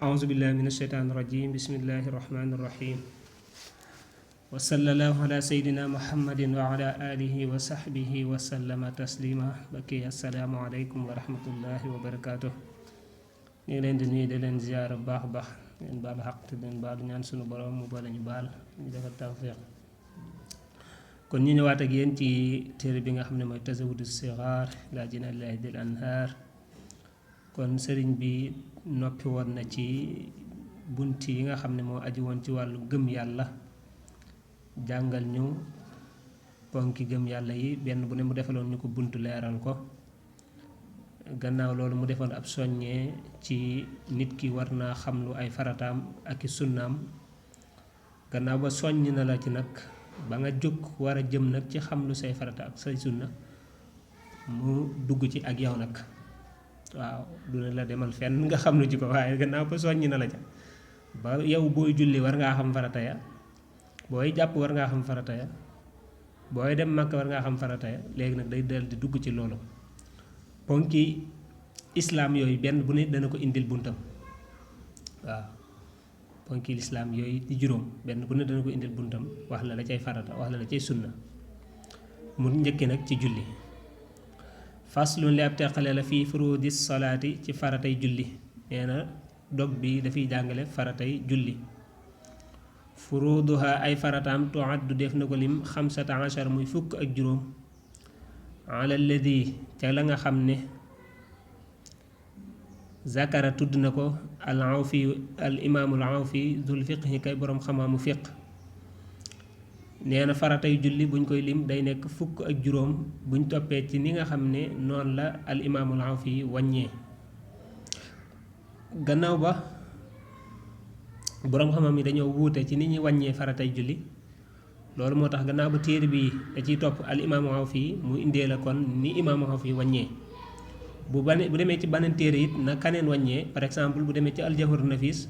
أعوذ بالله من الشيطان الرجيم بسم الله الرحمن الرحيم وصلى الله على سيدنا محمد وعلى آله وصحبه وسلم تسليما بكي السلام عليكم ورحمة الله وبركاته ñu ngi leen di nuyu di leen ziyaara baax baax leen baal xaq te leen baal ñaan sunu borom mu boole ñu baal ñu defal tawfiq kon ñu ñëwaat ak yéen ci téere bi nga xam ne mooy Tazawudu Sigaar ilaa Jinaa'illahi dil Anhaar kon sëriñ bi noppi woon na ci bunt yi nga xam ne moo aju woon ci wàllu gëm yàlla jàngal ñu ponki gëm yàlla yi benn bu ne mu defaloon ñu ko buntu leeral ko gannaaw loolu mu defal ab soññee ci nit ki war naa xam lu ay farataam ak i sunnaam gannaaw ba soññ na la ci nag ba nga jóg war a jëm nag ci xam lu say farata ak say sunna mu dugg ci ak yow nag waaw du ne la demal fenn nga xam lu ci ko waaye gannaaw ba soññ na la ca ba yow booy julli war ngaa xam farata ya booy jàpp war ngaa xam farata ya booy dem Makka war ngaa xam farata ya léegi nag day dal di dugg ci loolu ponki islaam yooyu benn bu ne dana ko indil buntam waaw ponki islaam yooyu di juróom benn bu ne dana ko indil buntam wax la la cay farata wax la la cay sunna mu njëkki nag ci julli faslun li ab teqale la fii furuudi salaati ci faratay julli nee na dog bi dafay jàngale faratay julli furuuduha ay farataam tuaddu def na ko lim 15 muy fukk ak juróom ala alladi ca la nga xam ne zakara tudd na ko al awfi al imaamul awfi dul fiqhi kay boroom xamaamu fiq nee na faratay julli buñ koy lim day nekk fukk ak juróom buñ toppee ci ni nga xam ne noonu la al imaamul awfi wàññee gannaaw ba boroom xamam yi dañoo wuute ci ni ñuy wàññee faratay julli loolu moo tax gannaaw ba téere bi da ciy topp al imaamu Awfi mu indee la kon ni imaamu Awfi wàññee bu demee ci beneen téere it na kaneen wàññee par exemple bu demee ci aljawharu nafis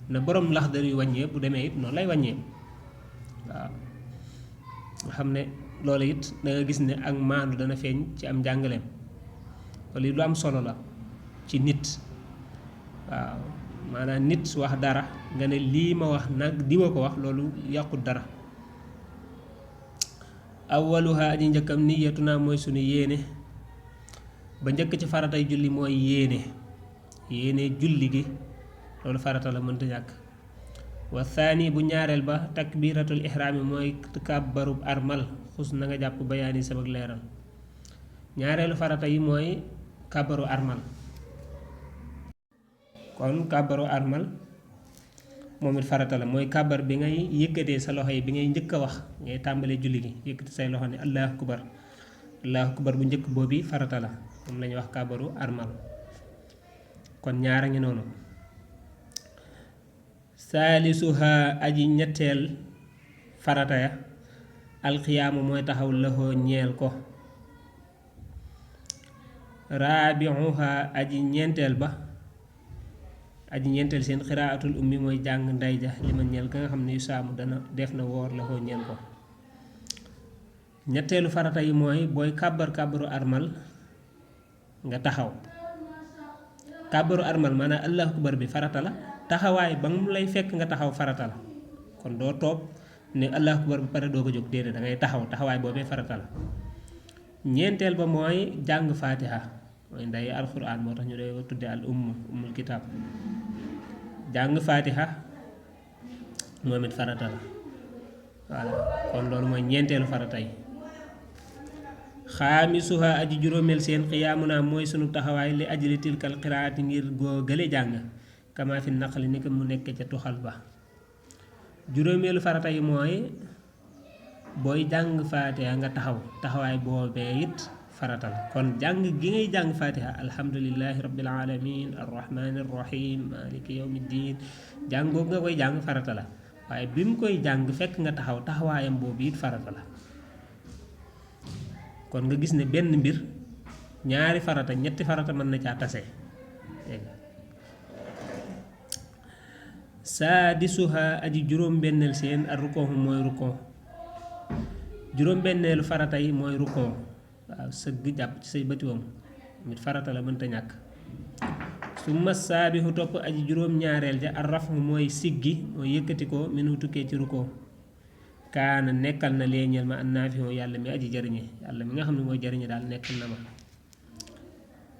na borom laxdar yu wàññee bu demee it noonu lay wàññee waaw nga xam ne loolu it da nga gis ne ak maandu dana feeñ ci am njàngaleem loolu lu am solo la ci nit waaw maanaam nit wax dara nga ne lii ma wax nag diwa ko wax loolu yàqut dara awwaluha aji njëkkam niyatuna mooy sunu yéene ba njëkk ci faratay julli mooy yéene julli gi loolu farata la mënta ñàkk wa thani bu ñaareel ba takbiratul ihraami mooy kàbbarub armal xus na nga jàpp bayaani sabak leeral ñaareelu farata yi mooy kàbbaru armal kon kàbbaru armal moom it farata la mooy kàbbar bi ngay yëkkatee sa loxo yi bi ngay njëkk a wax ngay tàmbalee julli gi yëkkati say loxo ne allahu akbar bu njëkk boobu farata la moom la ñuy wax kàbbaru armal kon ñaara ngi noonu saalisuha aji ñetteel farata ya alxiyaamu mooy taxaw loxo ñeel ko raabiuha aji ñeenteel seen xiraatul ummi mooy jàng nday ja li ma ñeel ka nga xam ne yu saamu dana def na woor la koo ñeel ko ñetteelu farata yi mooy booy kàbbaru armal nga taxaw kàbbaru armal maanaam allahu akbar bi farata la taxawaay ba mu lay fekk nga taxaw farata la kon doo toog ne allahu akbar ba pare doo ko jóg déedéet da ngay taxawaay boobee farata la ñeenteel ba mooy jàng faatiha mooy nday alxuraan moo tax ñu dee ko tudde al ummul kitaab jàng faatiha moom it farata la voilà kon loolu mooy ñeenteelu farata yi xaamisuha aji juróomeel seen xiyaamu naa mooy sunu taxawaay li ajli tilkal qiraati ngir goo gële jàng kama fi naqali ni ko mu nekk ca tuxal ba juróomeelu farata yi mooy booy jàng faatiha nga taxawaay boobee it farata la kon jàng gi ngay jàng faatiha alhamdulillahi rabbil alamin arrahmani arrahim maliki yawmiddin jàng googu nga koy jàng farata la waaye bi mu koy jàng fekk nga taxawaayam boobu it farata la kon nga gis ne benn mbir ñaari farata ñetti farata mën na caa tase saadisuha aji juróom-benneel seen ak rukon mooy rukon juróom-benneelu farata yi mooy rukon waaw sëgg jàpp ci say bëtiwam mit farata la mënta ñàkk summa saabihu topp aji juróom-ñaareel ja arrafu mooy siggi mooy yëkkati ko minu tukkee ci rukoo kaana nekkal na léeñal ma annaafihu yàlla mi aji jariñe yàlla mi nga xam ne mooy jariñe daal nekkal na ma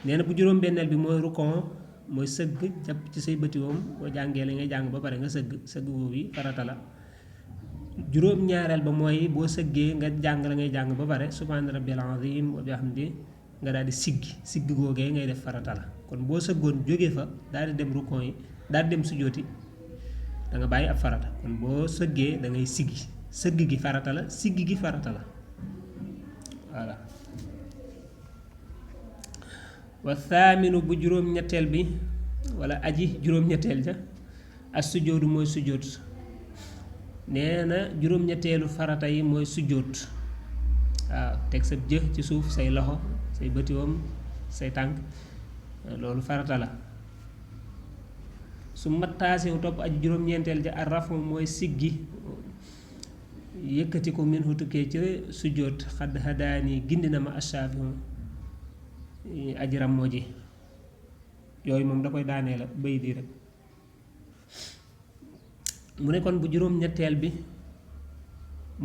nee na bu juróom-benneel bi mooy rukoo mooy sëgg jàpp ci say bëtiwoom boo jàngee la ngay jàng ba pare nga sëgg boobu farata la juróom-ñaareel ba mooy boo sëggee nga jàng la ngay jàng ba pare subhaana rabbil azim wa bihamdi nga daal di sigg googee ngay def farata la kon boo sëggoon jógee fa daal di dem rukon yi daal di dem sujjóoti da nga bàyyi ab farata kon boo sëggee da ngay siggi sëgg gi farata la sigg gi farata la voilà wa thaaminu bu juróom-ñetteel bi wala aji juróom-ñetteel ja as sujjóotu mooy sujjóot nee na juróom-ñetteelu farata yi mooy sujjóot waaw teg sa jë ci suuf say loxo say bëtiwoom say tànk loolu farata la su mattaasiw topp aji juróom-ñeenteel ja ar rafu mooy siggi yëkkati ko min hutukee ci sujjóot xadd hadaani gindi na ma ashaafihu aji rammoo ji yooyu moom da koy daanee la bay di rek mu ne kon bu juróom-ñetteel bi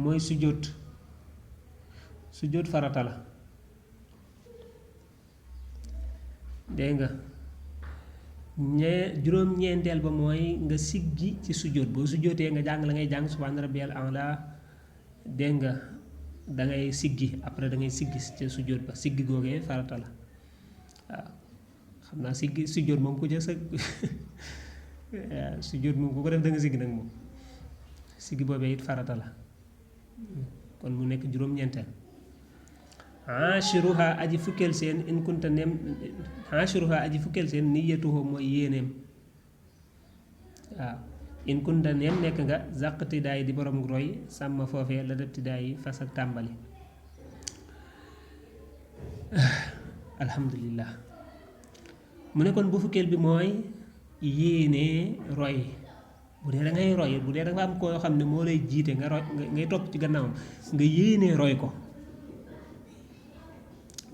mooy sujjóot farata la dégg nga juróom-ñeenteel ba mooy nga siggi ci sujjóot boo sujjóotee nga jàng la ngay jàng subhaana rabbiyal a'la dégg nga da ngay siggi après da ngay siggi ci sujjóot ba siggi googee farata la waaw xam naa siggi sujjóot moom ku ca sëgg waaw sujjóot moom ku ko def da nga siggi nag moom siggi boobee it farata la kon mu nekk juróom-ñeenteel ashiruha aji fukkeel seen in kunta nem ashiruha aji fukkeel seen niyatuhu mooy yéeneem waaw in kunta nem nekk nga zàqti daay di borom roy sàmm foofee la def ti daay fas ak tàmbali alhamdulillah mu ne kon bu fukkeel bi mooy yéenee roy bu dee da ngay roy bu dee da nga am koo xam ne moo lay jiite nga roy ngay topp ci gannaawam nga yéenee roy ko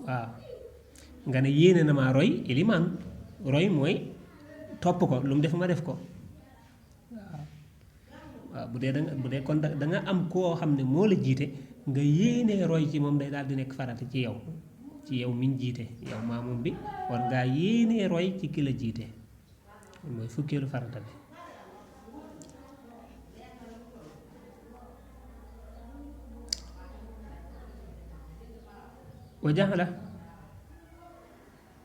waaw nga ne yéene na maa roy ilimaan roy mooy topp ko lu mu def ma def ko waaw bu dee kon da nga am koo xam ne moo la jiite nga yéenee roy ci moom day daal di nekk farata ci yow miñ jiite yow maamum bi war ngaa yéenee roy ci ki la jiite mooy fukkeelu farata bi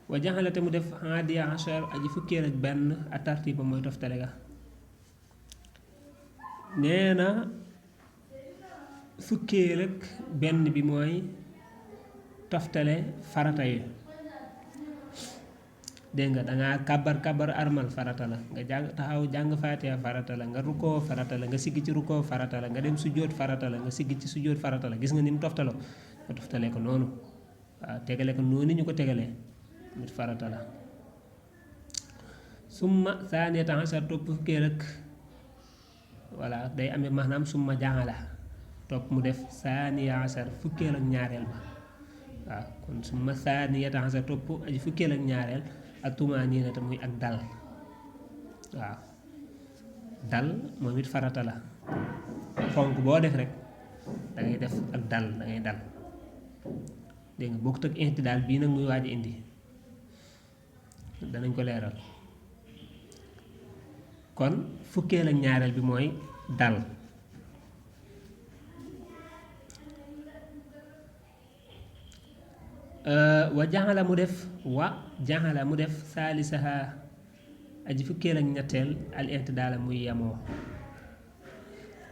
wa jaxala te mu def hadiya ashar aji fukkeel ak benn a tartiba mooy toftale ga nee na fukkeel ak benn bi mooy toftale farata yi dégg nga dangaa kàbbar armal farata la nga taxaw jàng faatiha farata la nga rukkoo farata la nga siggi ci rukkoo farata la nga dem sujjóot farata la nga siggi ci sujjóot farata la gis nga ni mu toftaloo nga toftalee ko noonu waaw tegale ko noonu ñu ko tegalee nit farata la summa saaniyata ashar topp fukkeel ak voilà day amee maanaam summa jaxala topp mu def saaniya ashar fukkeel ak ñaareel ba waaw kon summa saaniyata ashar topp aji fukkeel ak ñaareel ak tumaaniina te muy ak dal waaw dal moom it farata la fonk boo def rek da ngay def ak dal da ngay dal dégg nga bokkut ak i'tidaal bii nag muy waaj a indi danañ ko leeral kon fukkeel ak ñaareel bi mooy dal wa jaxala mu def saalisaha aji fukkeel ak ñetteel al i'tidaala muy yamoo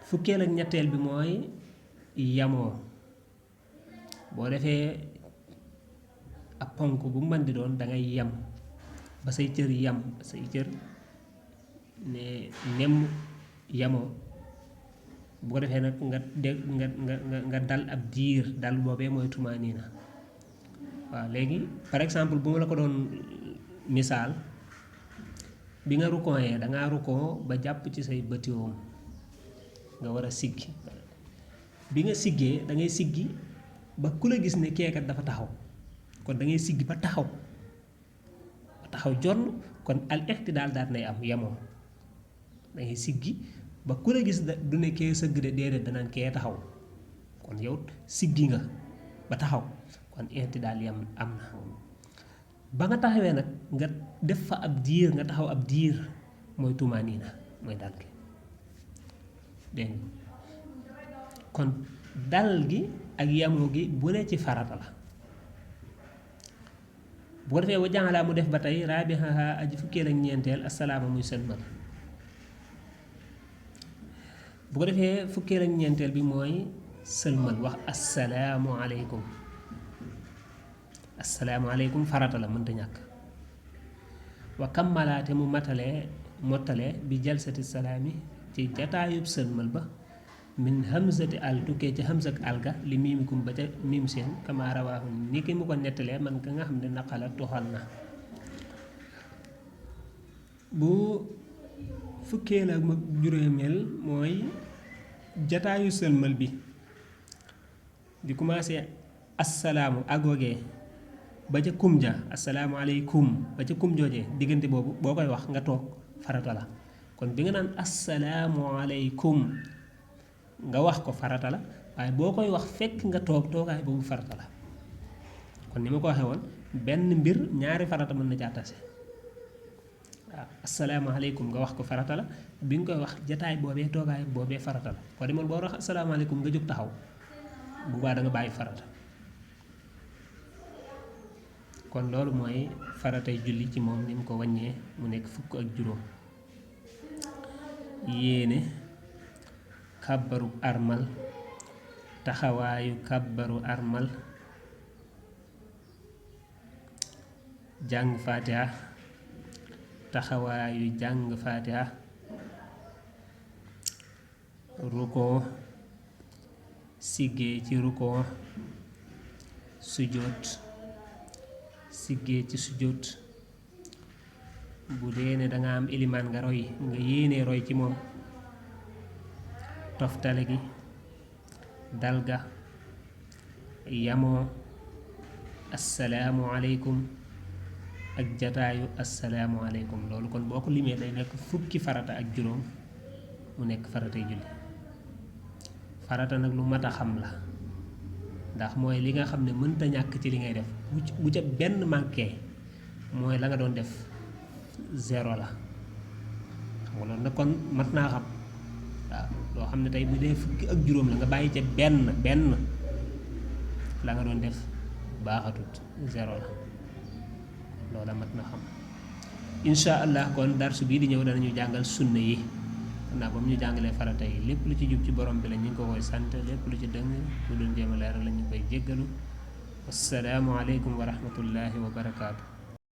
fukkeel ak ñetteel bi mooy yamoo boo defee ab ponk bu mën di doon dangay yam ba say cër yam say cër ne nemm yamoo bu ko defee nag nga dal ab diir dal boobee mooy tumaaniina waaw léegi par exemple bu ma la ko doon misaal bi nga rukkooyee dangaa rukkoo ba jàpp ci say bëtiwoom nga war a siggi bi nga siggee da ngay siggi ba ku la gis ne keekat dafa taxaw kon da ngay siggi ba taxaw jonn kon al i'tidaal daal nay am yemoo dangay siggi ba ku la gis du ne kee sëgg de déedéet danaan kee taxaw kon yow siggi nga ba taxaw kon i'tidaal yam am na ba nga taxawee nag nga def fa ab diir nga taxaw ab diir mooy tumaaniina mooy dal gi dégg nga kon dal gi ak yamoo gi bu ne ci farata la bu ko defee wa jàngalaa mu def ba tey raabihaha aji fukkeel ak ñeenteel assalaama muy sëlmal bu ko defee fukkeel ak ñeenteel bi mooy sëlmal wax assalaamu aleykum assalaamu aleykum farata la mënta ñàkk wa kammalaate mu mottale bi jalsati salaami ci jataayub sëlmal ba min hamzati al tukkee ci hamzak alga li miimikum ba ca miim seen kama rawaahu ni ki mu ko nettalee man ka nga xam ne naqala tuxal na bu fukkeel ak juróomeel mooy jataayu sëlmal bi di commencé assalaamu agoogee ba ca kum ja assalaamu aleykum ba ca kum joojee diggante boobu boo koy wax nga toog farata la kon bi nga naan assalaamu aleykum nga wax ko farata la waaye boo koy wax fekk nga toog toogaay boobu farata la kon ni ma ko waxee woon benn mbir ñaari farata mën na jaatase waaw asalaamaaleykum nga wax ko farata la bi nga koy wax jataay boobee toogaay boobee farata la ko demoon boo wax asalaamaaleykum nga jóg taxaw bu baa da nga bàyyi farata kon loolu mooy faratay julli ci moom ni mu ko wàññee mu nekk fukk ak juróom yéene kàbbaru armal taxawaayu kàbbaru armal jàng faatiha taxawaayu jàng faatiha rukoo siggee ci rukoo sujjóot siggee ci sujjóot bu dee ne danga am ilimaan nga roy nga yéene roy ci moom toftale gi dalga yamoo assalaamu aleykum ak jataayu assalaamu aleykum loolu kon boo ko limee day nekk fukki farata ak juróom mu nekk faratay julli farata nag lu mat a xam la ndax mooy li nga xam ne mënta ñàkk ci li ngay def bu ca benn manqué mooy la nga doon def zéro la xam nga loolu nag kon mat naa xam waaw loo xam ne tey bu dee fukki ak juróom la nga bàyyi ca benn la nga doon def baaxatut zéro la loola mat na xam insha allah kon darsu bii di ñëw danañu jàngal sunna yi naa ba mu ñu jàngalee farata yi lépp lu ci jub ci borom bi la ñu ngi ko koy sant lépp lu ci dëng lu dul jéem a leeral la ñu koy jéggalu wassalaamu aleykum wa rahmatullahi wa barakaatu